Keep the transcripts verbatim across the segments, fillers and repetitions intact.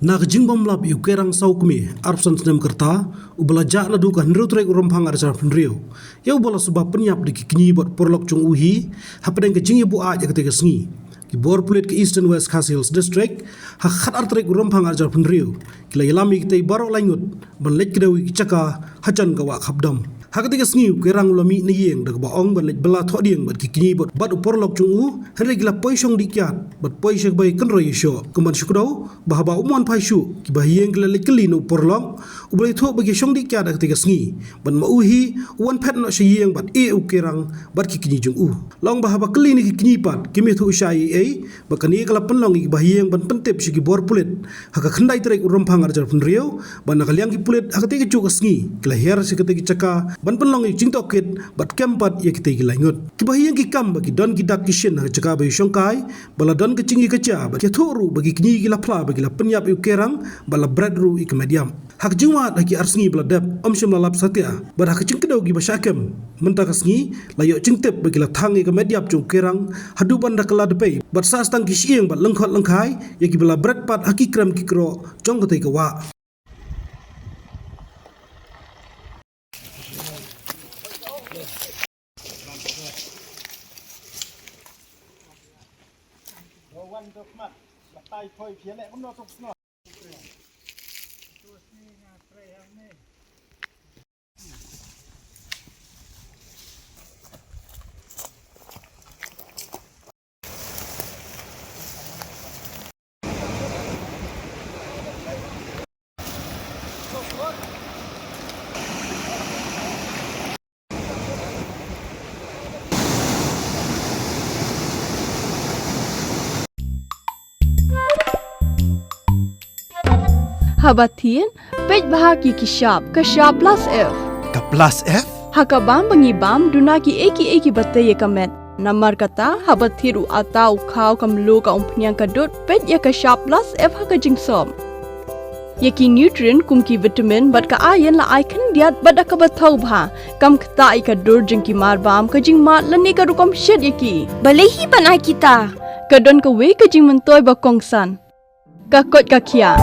Na ka jingbymlap ïa u Kerang Sawkmie, arphew san snem ka rta, uba la jah naduh ka hynriew tarik u Rymphang arhajar arphew hynriew, ïa uba la suba pynïap da ki kñi bad paralok jong u hi hapdeng ka jingïabuaid ha katei ka sngi, ki bor pulit ka Eastern West Khasi Hills District, ha ka khatar tarik u Rymphang arhajar arphew hynriew, ki la ïalam ïa kitei baroh lai ngut ban leit kdew ïa ki jaka hajan ka wah Khapdom. Ha katei ka sngi u Kerang u la mih na ïing da kaba ong ban leit bylla thohdieng bad ki kñi bad, bad u paralok jong u, hynrei ki la poi shong dih kiad bad poi sha kaba ïakynroi ïashoh. Kumban shu kdew ba haba um wan phai shuh, ki bahaïing ki la leit kylli na u paralok uba la ïathuh ba ki shong dih kiad ha katei ka sngi, bad ma u hi u wan phet noh sha ïing bad ïeh u Kerang bad ki kñi jong u. La ong ba haba kylli na ki kñi pat, kim ïathuh shai ei ei, bad kane ka la pynlong ïa ki bahaïing ban pyntip sha ki bor pulit ha ka khyndai tarik u Rymphang arhajar arphew hynriew, bad na ka liang ki pulit ha katei kajuh ka sngi ki la hiar sha katei ka jaka ban pynlong ïa ka jingtohkit bad kem pat ïa kitei ki lai ngut. Ki bahaïing ki kam ba ki don ki dak ki shin ha ka jaka ba ïashongkai, ba la don ka jingïakajia, bad ki ïathuh ruh ba ki kñi ki la phla ba ki la pynïap ïa u Kerang bad la bret ruh ïa ka met ïap. Ha ka jingwad ha ki ar sngi ba la dep, ym shym la lap satia, bad ha ka jingkdew kiba shah kem mynta ka sngi, la ïoh jingtip ba ki la thang ïa ka met ïap jong u Kerang haduh ban da kylla dpei, bad sah tang ki shyieng bad lyngkhot lyngkhai ïa kiba la bret pat ha ki krem ki kroh jong katei ka wah. Haba thied, peit bha ïa ki shap, ka shap plus F. Ka plus F? Ha ka bam ba ngi bam, duna kiei kiei kiba tei ïa ka met. Namar kata, haba thied u atta, u khaw, ka mluh, ka umphniang, ka dud, peit ïa ka shap plus F ha ka jingsop. Ïa ki nutrient kum ki vitamin bad ka iron la ai khyndiat bad da kaba thaw bha. Kam ktah ïa ka dur jong ki mar bam, ka jingmad lane ka rukom shet ïa ki. Balei hi ban ai kita? Ka don kawei ka jingmyntoi ba kongsan. Ka koit ka khiah.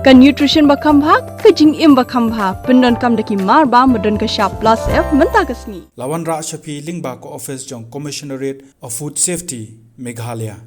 Ka nutrition ba kham bha, ka jingim ba kham bha. Pyndonkam da ki mar bam ba don ka shap plus F mynta ka sngi. La wanrah sha phi lyngba ka office jong Commissionerate of Food Safety, Meghalaya.